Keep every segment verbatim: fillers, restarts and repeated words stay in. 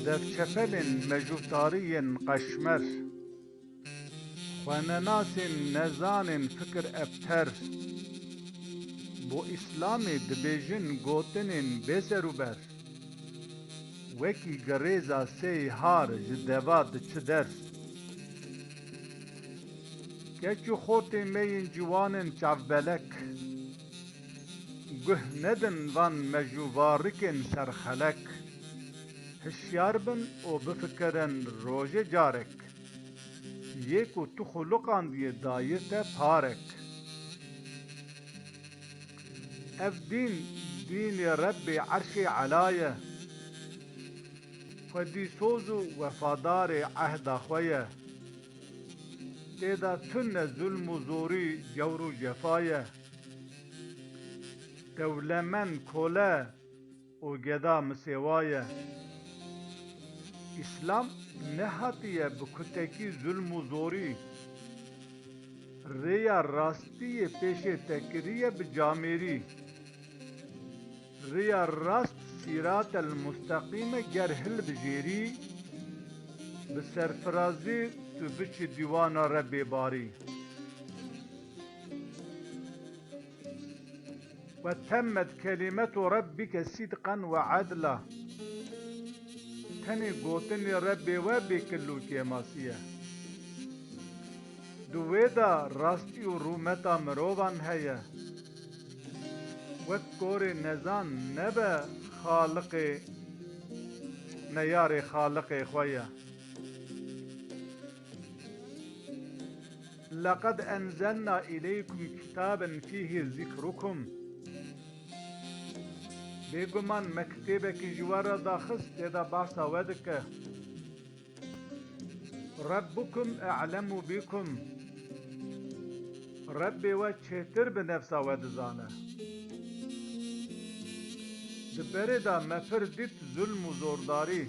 Devçepelên mejûtariyên qeşmer, xwenenasên nezanên fikir ebter, bo Îslamê dibêjin gotinên bêserûber. Wekî girêza sey har ji deva diçi der. Keç û xortê me yên ciwanên çavbelek, guh nedin van mejûvarikên serxelek. Hişyar bin û bifikirin rojê carek. Yê ku tu xuluqandiye daye te parek. Ev dîn, dînê Rebbê Erşê Ela ye. Xwedîsoz û wefadarê ehda xwe ye. Tê de tune zulm û zorî, cewr û cefa ye. Dewlemend kole û geda misêwa ye. Îslam nehatiye bi kutekî zulm û zorî. Rêya rastiyê pêşê te kiriye bi camêrî. Rêya rast sîratel musteqîme ger hilbijêrî, bi serfirazî tu biçî dîwana Rebbê barî. Ve temmet kelimetu Rabbike sidqen ve adla. Tenê gotinê Rebbê we bê kil û kêmasî ye. Di wê de rastî û rûmeta mirovan heye. Wek korê nezan nebe Xaliqê, neyarê Xaliqê xwe ye. Leqed enzelna ileykum kitaben fîhî zikrukum. Bêguman me kitêbekî ji we re daxist, tê de behsa we dike. Rebbukum e'lemu bikum. Rebbê we çêtir bi nefsa we dizane. Di berê de me pir dît zulm û zordarî,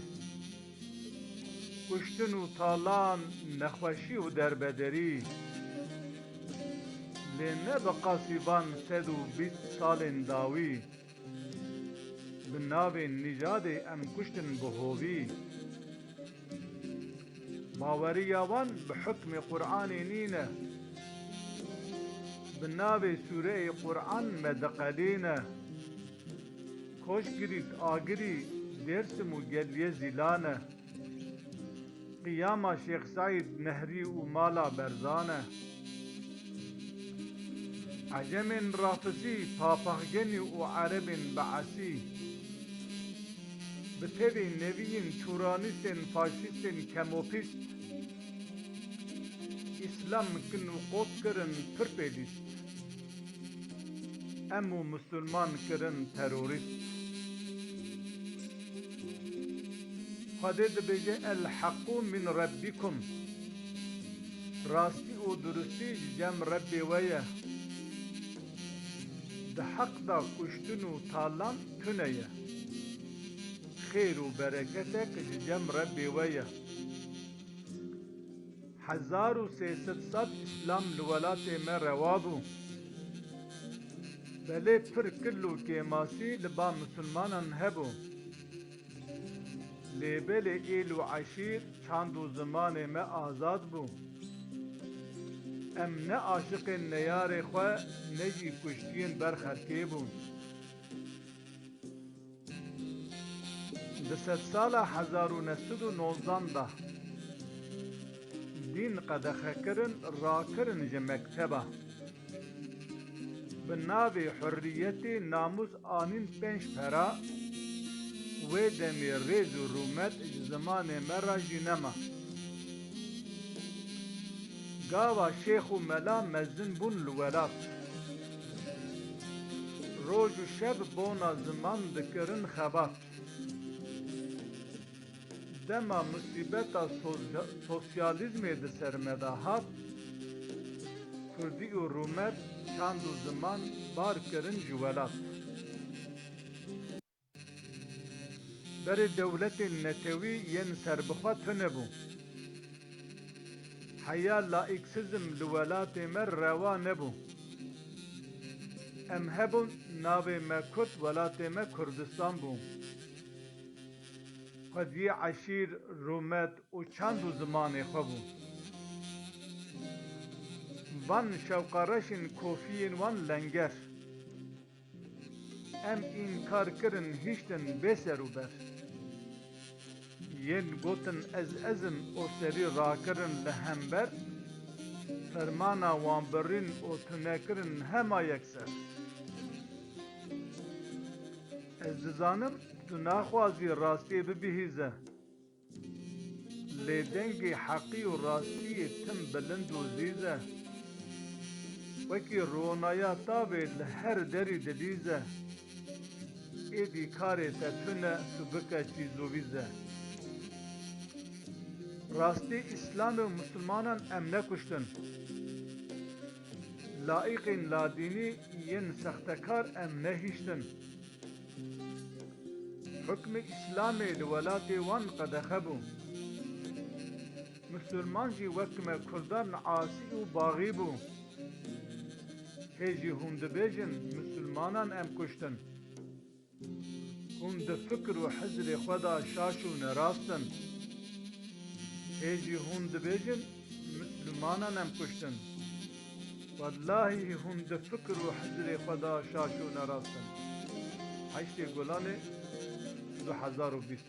kuştin û talan, nexweşî û derbederî. Lê ne bi qasî van sed û bîst salên dawî. Bi navê nîjadê em kuştin bi hovî. Baweriya wan bi hukmê Qur'anê nîne. Bi navê sûreyê Qur'an me diqelîne. Koşgirî, Agirî, Dêrsim û Geliyê Zîlan e. Qiyama Şêx Seîd Nehrî û mala Berzan e. Ecemên Rafizî, Papaxgenî û Erebên Beesî. Bi tevê neviyên Turanîstên faşîstên kemopîst, Îslam kin û qot kirin pir pêlîst. Em û Musulman kirin terorîst. Xwedê dibêje, El-heqû min rebbikum. Rastî û durustî ji cem Rebbê we ye. Di heq de kuştin û talan tune ye. Xêr û bereketek ji cem Rebbê we ye. Hezar û sê sed sal Îslam li welatê me rewa bû. Belê pir kil û kêmasî li ba misilmanan hebû. Lê belê êl û eşîr, çand û zimanê me azad bû. Em ne aşiqên neyarê xwe, ne jî kuştiyên ber xelkê bûn. Di sedsala hezar û neh sed û nozdan de dîn qedexe kirin, rakirin ji mekteba. Bi navê hurriyetê namûs anîn pênc pera, wê demê rêz û rûmet ji zimanê me re jî nema. Gava şêx û mela mezin bûn li welat. Roj û şev bona ziman dikirin xebat. Dema musîbeta soz-, sosyalîzmê di ser me de hat, kurdî û rûmet çand û ziman bar kirin ji welat. Berê dewletên netewî yên serbixwe tune bû. Heya laîksizm li welatê me rewa nebû. Em hebûn, navê me Kurd, welatê me Kurdistan bû. Xwediyê eşîr, rûmet û çand û zimanê xwe bû. Van şewqareşên kofiyên wan lenger. Em înkar kirin hiştin bê ser û ber. Yên gotin ez ez im û serî rakirin li hember, fermana wan birîn û tune kirin hema yekser. Ez dizanim tu naxwazî rastiyê bibihîze. Lê dengê heqî û rastiyê tim bilind û zîz e. Wekî ronaya tavê li her derî dilîze. Êdî karê te tune tu bike çîzovîze. Rastî Îslamê û Misilmanan em nekuştin. Laîqên ladînî yên sextekar em nehiştin. Hukmê Îslamê li welatê wan qedexe bû. Misilman jî wek me Kurdan asî û baxî bû. Hê jî hûn dibêjin Misilmanan em kuştin. Hûn di fikr û hizrê xwe de şaş û nerast in. Hê jî hûn dibêjin Misilmanan em kuştin. Wellahî hûn di fikr û hizrê xwe de şaş û nerast in. Heştê Gulanê du hezar û bîst.